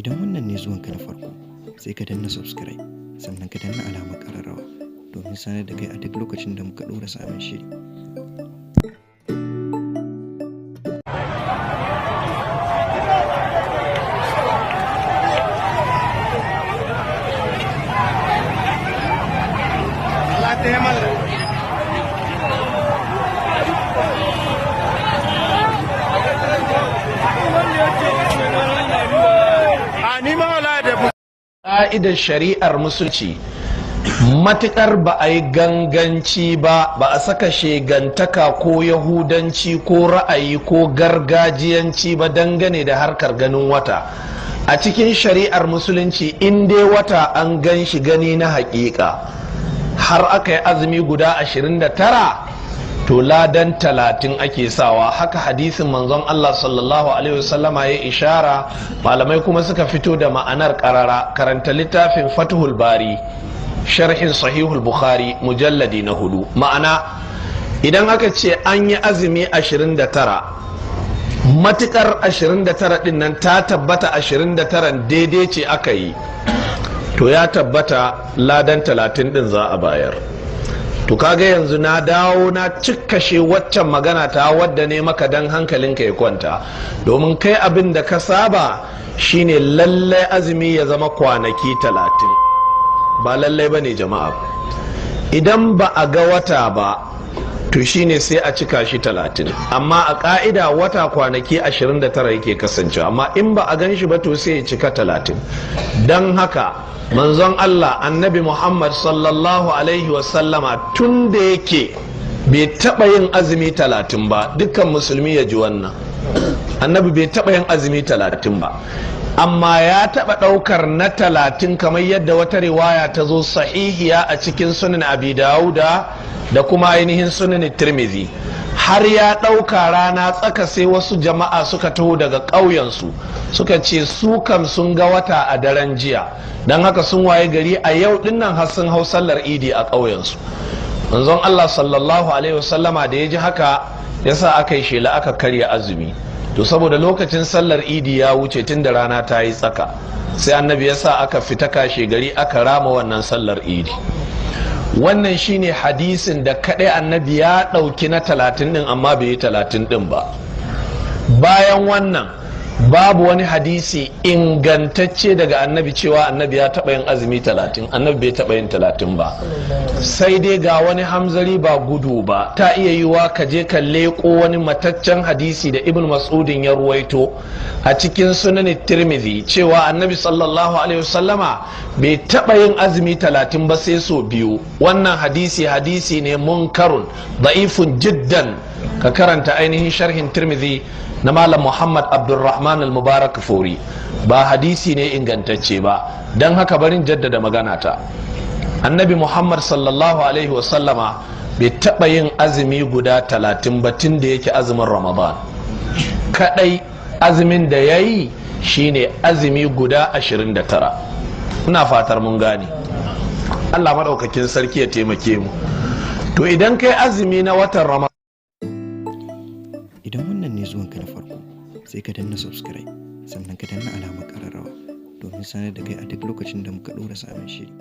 Idan wannan ne zuwanka na farko, sai ka danna subscribe, sannan ka danna alamar ƙararrawa domin sanar da kai a duk lokacin da muka ɗora sabon shiri. Ƙa'idar shari'ar musulci, matuƙar ba a yi ganganci ba, ba a saka shegantaka ko yahudanci ko ra'ayi ko gargajiyanci ba dangane da harkar ganin wata a cikin shari'ar musulunci, in dai wata an gan shi gani na haƙiƙa har aka yi azumi guda 29, to ladan 30 ake sawa. Haka hadisin manzon Allah sallallahu alaihi wasallama ya ishara, malamai kuma suka fito da ma'anar karara. Karanta littafin Fathul Bari, sharhin Sahihul Bukhari, mujalladi na 4. Ma'ana, idan aka ce an yi azumi 29, matukar 29 din nan ta tabbata 29 daidai ce aka yi, to ya tabbata ladan 30 din za a bayar. To kaga yanzu na dawo na cikkashe waccan magana ta wadda ne maka dan hankalinka ya kwanta, domin kai abin da ka saba shine lallai azumi ya zama kwanaki 30. Ba lallai ba ne, jama'a. Idan ba a ga wata ba, to shine sai a cika shi 30. Amma a ka'ida wata kwanaki 29 yake kasancewa, amma in ba a gan shi ba, to sai ya cika 30. Don haka manzon Allah, Annabi Muhammad sallallahu alaihi wasallama, tun da yake bai taɓa yin azumi 30 ba. Dukkan musulmi ya ji wannan: Annabi bai taɓa yin azumi 30 ba, amma ya taɓa ɗaukar na 30, kamar yadda wata riwaya ta zo sahihiya a cikin Sunan Abi Dawuda da kuma ainihin Sunan Tirmidhi. Har ya ɗauka, rana tsaka sai wasu jama'a suka taho daga ƙauyensu, suka ce su kam sun ga wata a daren jiya, don haka sun waye gari a yau dinnan har sun hau sallar Idi a ƙauyensu. Manzon Allah sallallahu alaihi wasallama da ya ji haka, yasa aka yi shela aka karya azumi. To saboda lokacin sallar Idi ya wuce tun da rana ta yi tsaka, sai Annabi ya sa aka fita kashe gari aka rama wannan sallar Idi. Wannan shine hadisin da kaɗai Annabi ya ɗauki na 30 ɗin, amma bai yi 30 ɗin ba. Bayan wannan babu wani hadisi ingantacce daga Annabi cewa Annabi ya taɓa yin azumi 30. Annabi bai taɓa yin 30 ba. Sai dai ga wani hamzari ba gudu ba: ta iya yiwa ka je ka leƙo wani mataccen hadisi da Ibn Mas'udin ya ruwaito a cikin Sunan Tirmidhi cewa Annabi sallallahu alaihi wasallama bai taɓa yin azumi 30 ba sai so biyu. Wannan hadisi hadisi ne munkarun, da'ifun jiddan. Ka karanta ainihin sharhin Tirmidhi na Malam Muhammad Abdulrahman al-Mubarak Fori. Ba hadisi ne ingantacce ba. Don haka barin jaddada magana ta: Annabi Muhammad sallallahu alaihi wasallama bai taɓa yin azumi guda 30 ba tun da yake azumin Ramadan. Kadai azumin da ya yi shine azumi guda 29. Ina fatar mun gane. Allah maɗaukakin sarki ya taimake mu. To idan kai azumi na watan Ramadan Idan wannan ne zuwanka na farko, sai ka danna subscribe, sannan ka danna alamar ƙararrawa domin sanar da kai a duk lokacin da muka ɗora sabon shiri.